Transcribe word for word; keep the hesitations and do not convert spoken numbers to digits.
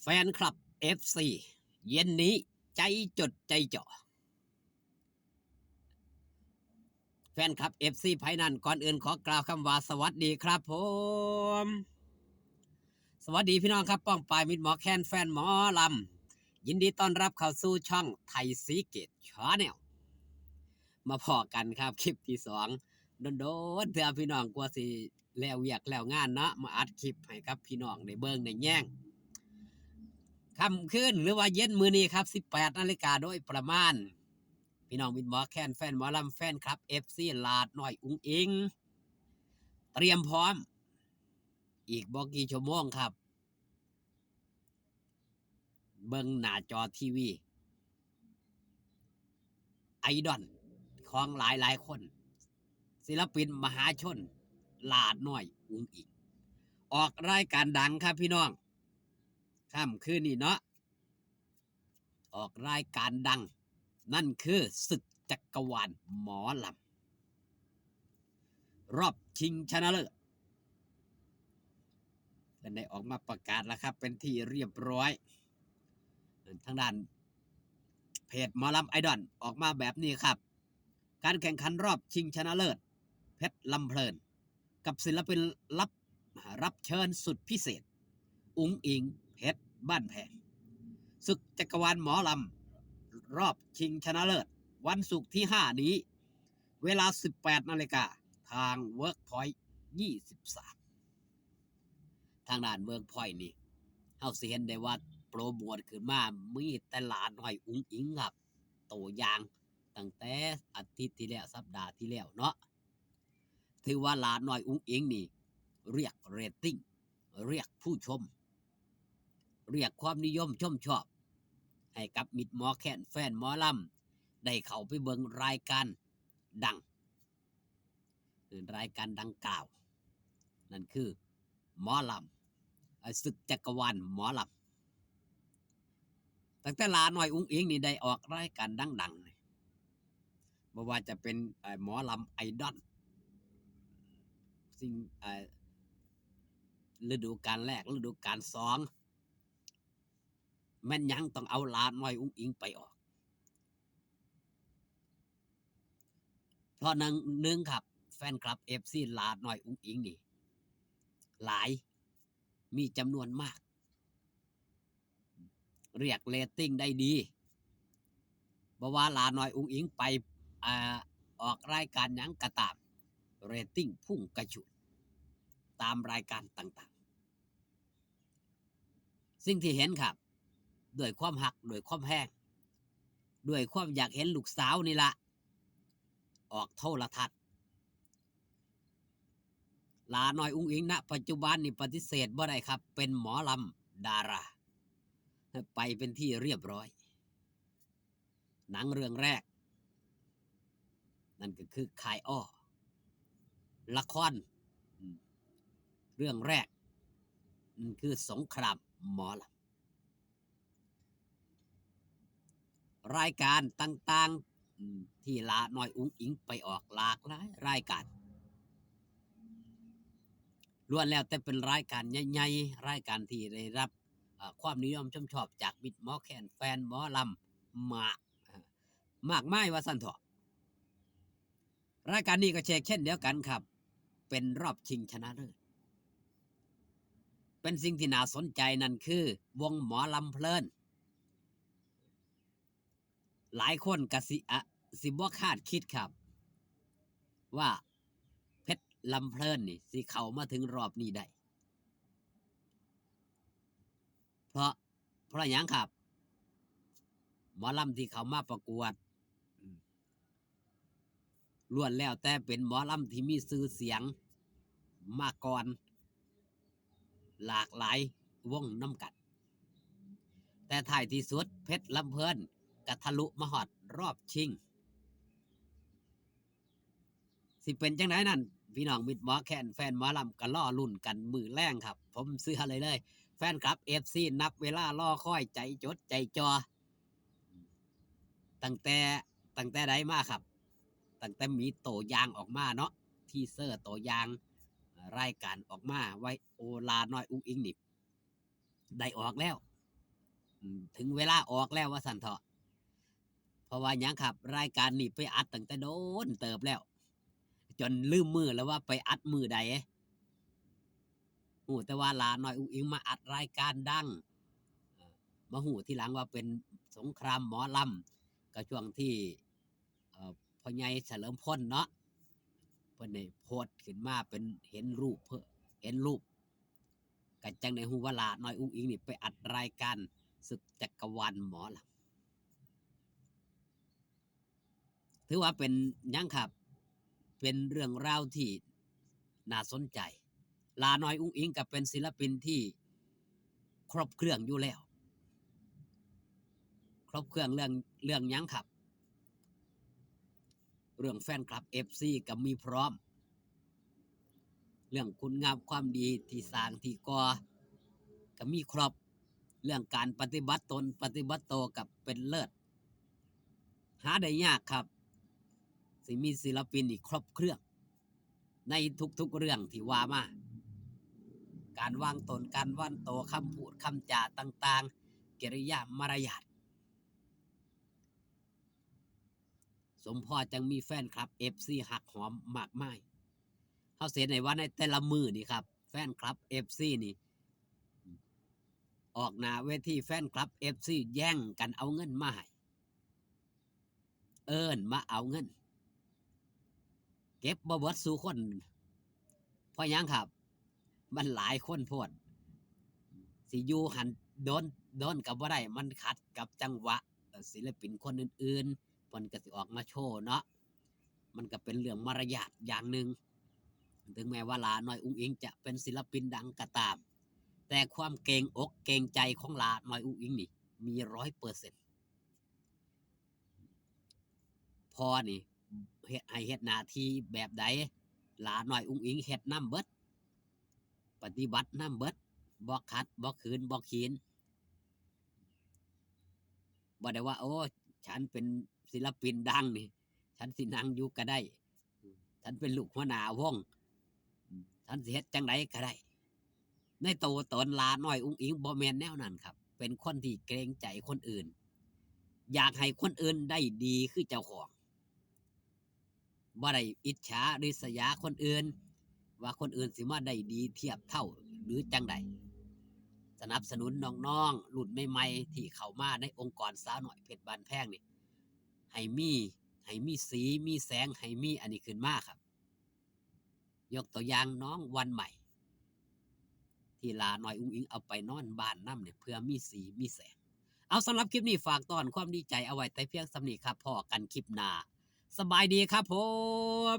แฟนคลับ เอฟซี เย็นนี้ใจจดใจจ่อ แฟนคลับ เอฟซี ไผนั้น ก่อนอื่นขอกล่าวคำว่าสวัสดีครับผม สวัสดีพี่น้องครับ ป้องปายมิตรหมอแคน แฟนหมอลำ ยินดีต้อนรับเข้าสู่ช่องไทยศรีเกต Channel มาพ้อกันครับ คลิปที่สอง โดนๆเทื่อพี่น้องกว่าสิแล้วเวียกแล้วงานเนาะ มาอัดคลิปให้กับพี่น้องได้เบิ่งได้แยง ค่ำคืนหรือว่าเย็นมื้อนี้ครับ สิบแปดนาฬิกาโดยประมาณ พี่น้องมิตรหมอแคน แฟนหมอลำ แฟนคลับ เอฟซี หลาดน้อยอุ๋งอิ๋ง เตรียมพร้อม อีกบ่กี่ชั่วโมงครับ เบิ่งหน้าจอทีวี ไอดอลของหลายหลายคน ศิลปินมหาชน หลาดน้อยอุ๋งอิ๋ง ออกรายการดังครับพี่น้อง ค่ำคืนนี้เนาะ ออกรายการดัง นั่นคือศึกจักรวาลหมอลำ รอบชิงชนะเลิศ เพิ่นได้ออกมาประกาศแล้วครับ เป็นที่เรียบร้อย ทางด้านเพจหมอลำไอดอลออกมาแบบนี้ครับ การแข่งขันรอบชิงชนะเลิศ เพชรลำเพลิน กับศิลปินรับ รับเชิญสุดพิเศษ อุ๋งอิ๋ง เพชรบ้านแพง ศึกจักรวาลหมอลำ รอบชิงชนะเลิศ วันศุกร์ที่ห้านี้ เวลา สิบแปดนาฬิกา ทาง Workpoint ยี่สิบสาม ทางด้าน Workpoint นี่ เฮาสิเห็นได้ว่าโปรโมทขึ้นมา มีแต่หลาน้อยอุ๋งอิ๋งครับ ตัวอย่างตั้งแต่อาทิตย์ที่แล้ว สัปดาห์ที่แล้วเนาะ ถือว่าหลาน้อยอุ๋งอิ๋งนี่ เรียกเรตติ้ง เรียกผู้ชม เรียกความนิยมชมชอบ ให้กับมิตรหมอแคน แฟนหมอลำ ได้เข้าไปเบิ่งรายการดัง รายการดังกล่าว นั่นคือหมอลำ เอ่อ ศึกจักรวาลหมอลำ ตั้งแต่หลาน้อยอุ๋งอิ๋งนี่ได้ออกรายการดังๆนี่ บ่ว่าจะเป็น เอ่อ หมอลำไอดอล สิ่ง เอ่อ ฤดูกาลแรก ฤดูกาลสอง แม่นหยังต้องเอาหลาน้อยอุ๋งอิ๋งไปออก เพราะหนึ่ง หนึ่งครับ แฟนคลับ เอฟซี หลาน้อยอุ๋งอิ๋งนี่ หลาย มีจำนวนมาก เรียกเรตติ้งได้ดี บ่ว่าหลาน้อยอุ๋งอิ๋งไป อ่า ออกรายการหยังก็ตาม เรตติ้งพุ่งกระฉูด ตามรายการต่างๆ สิ่งที่เห็นครับ ด้วยความฮัก ด้วยความแฮง ด้วยความอยากเห็นลูกสาวนี่ละ ออกโทรทัศน์ หลาน้อยอุ๋งอิ๋ง ณ ปัจจุบันนี่ปฏิเสธบ่ได้ครับ เป็นหมอลำดารา ไปเป็นที่เรียบร้อย หนังเรื่องแรก นั่นก็คือค่ายอ้อ ละคร อืม เรื่องแรก อืม คือสงครามหมอลำ รายการต่างๆ อืม ที่หลาน้อยอุ๋งอิ๋งไปออกหลากหลายรายการ ล้วนแล้วแต่เป็นรายการใหญ่ๆ รายการที่ได้รับ เอ่อ ความนิยมชมชอบจากมิตรหมอแคน แฟนหมอลำ มาก เอ่อ มากมายว่าซั่นเถาะ รายการนี้ก็เช่นเดียวกันครับ เป็นรอบชิงชนะเลิศ เป็นสิ่งที่น่าสนใจนั่นคือวงหมอลำเพลิน หลายคนก็สิ อะ สิบ่คาดคิดครับ ว่าเพชรลำเพลินนี่สิเข้ามาถึงรอบนี้ได้ เพราะ เพราะหยังครับ หมอลำที่เข้ามาประกวด อืม ล้วนแล้วแต่เป็นหมอลำที่มีชื่อเสียงมาก่อน หลากหลายวงนำกัน แต่ท้ายที่สุดเพชรลำเพลินก็ทะลุมาฮอดรอบชิง สิเป็นจั่งใดนั้น พี่น้องมิตรหมอแคน แฟนหมอลำก็รอลุ้นกันมื้อแลงครับ ผมเชื่อเลยเลย แฟนคลับ เอฟซี นับเวลารอคอย ใจจดใจจ่อ ตั้งแต่ ตั้งแต่ใดมาครับ ตั้งแต่มีตัวอย่างออกมาเนาะ ทีเซอร์ตัวอย่าง เอ่อ รายการออกมา ไว้ โอ หลาน้อยอุ๋งอิ๋งนี่ ได้ออกแล้ว อืม ถึงเวลาออกแล้วว่าซั่นเถาะ เพราะว่าหยังครับ รายการนี้ไปอัดตั้งแต่โดนเติบแล้ว จนลืมมื้อแล้วว่าไปอัดมื้อใด ฮู้แต่ว่าหล้าน้อยอุ๋งอิ๋งมาอัดรายการดัง เอ่อ มาฮู้ทีหลังว่าเป็นสงครามหมอลำ ก็ช่วงที่ เอ่อ พ่อใหญ่เฉลิมพลเนาะ เพิ่นได้โพสต์ขึ้นมาเป็นเห็นรูป เพิ่นเห็นรูป ก็จั่งได้ฮู้ว่าหล้าน้อยอุ๋งอิ๋งนี่ไปอัดรายการศึกจักรวาลหมอลำ ถือว่าเป็นหยังครับ เป็นเรื่องราวที่น่าสนใจ หล้าน้อยอุ๋งอิ๋งก็เป็นศิลปินที่ครบเครื่องอยู่แล้ว ครบเครื่องเรื่อง เรื่องหยังครับ เรื่องแฟนคลับ เอฟซี ก็มีพร้อม เรื่องคุณงามความดีที่สร้างที่ก่อ ก็มีครบ เรื่องการปฏิบัติตนปฏิบัติโตก็เป็นเลิศ หาได้ยากครับ สิมีศิลปินที่ครบเครื่อง ในทุกๆเรื่องที่ว่ามา การวางตน การวางโต คำพูด คำจาต่างๆ กิริยามารยาท สมพอจั่งมีแฟนคลับ เอฟซี ฮักหอมมากมาย เฮาสิเห็นได้ว่าในแต่ละมื้อนี่ครับ แฟนคลับ เอฟซี นี่ ออกหน้าเวที แฟนคลับ เอฟซี แย่งกันเอาเงินมาให้ เอิ้นมาเอาเงิน เก็บบ่เบิดสู่คน เพราะหยังครับ มันหลายคนโพด สิอยู่หั้นโดน โดนก็บ่ได้ มันขัดกับจังหวะ เอ่อ ศิลปินคนอื่นๆ เพิ่นก็สิออกมาโชว์เนาะ มันก็เป็นเรื่องมารยาทอย่างหนึ่ง ถึงแม้ว่าหล้าน้อยอุ๋งอิ๋งจะเป็นศิลปินดังก็ตาม แต่ความเกรงอกเกรงใจของหล้าน้อยอุ๋งอิ๋งนี่มีร้อยเปอร์เซ็นต์ พ่อนี่เฮ็ด ให้เฮ็ดหน้าที่แบบใด หล้าน้อยอุ๋งอิ๋งเฮ็ดนำเบิด ปฏิบัตินำเบิด บ่ขัด บ่ขืน บ่ขีน บ่ได้ว่า โอ้ ฉันเป็นศิลปินดังนี่ ฉันสินั่งอยู่ก็ได้ ฉันเป็นลูกหัวหน้าวง ฉันสิเฮ็ดจั่งใดก็ได้ ในโตตนหล้าน้อยอุ๋งอิ๋งบ่แม่นแนวนั้นครับ เป็นคนที่เกรงใจคนอื่น อยากให้คนอื่นได้ดีคือเจ้าของ บ่ได้อิจฉาริษยาคนอื่น ว่าคนอื่นสิมาได้ดีเทียบเท่าหรือจั่งใด สนับสนุนน้องๆรุ่นใหม่ๆที่เข้ามาในองค์กรสาวน้อยเพชรบ้านแพงนี่ ให้มี ให้มีสีมีแสง ให้มีอันนี้ขึ้นมาครับ ยกตัวอย่างน้องวันใหม่ ที่หล้าน้อยอุ๋งอิ๋งเอาไปนอนบ้านนำเนี่ย เพื่อมีสีมีแสง เอา สำหรับคลิปนี้ฝากต้อนความดีใจเอาไว้แต่เพียงส่ำนี้ครับ พ้อกันคลิปหน้า สบายดีครับผม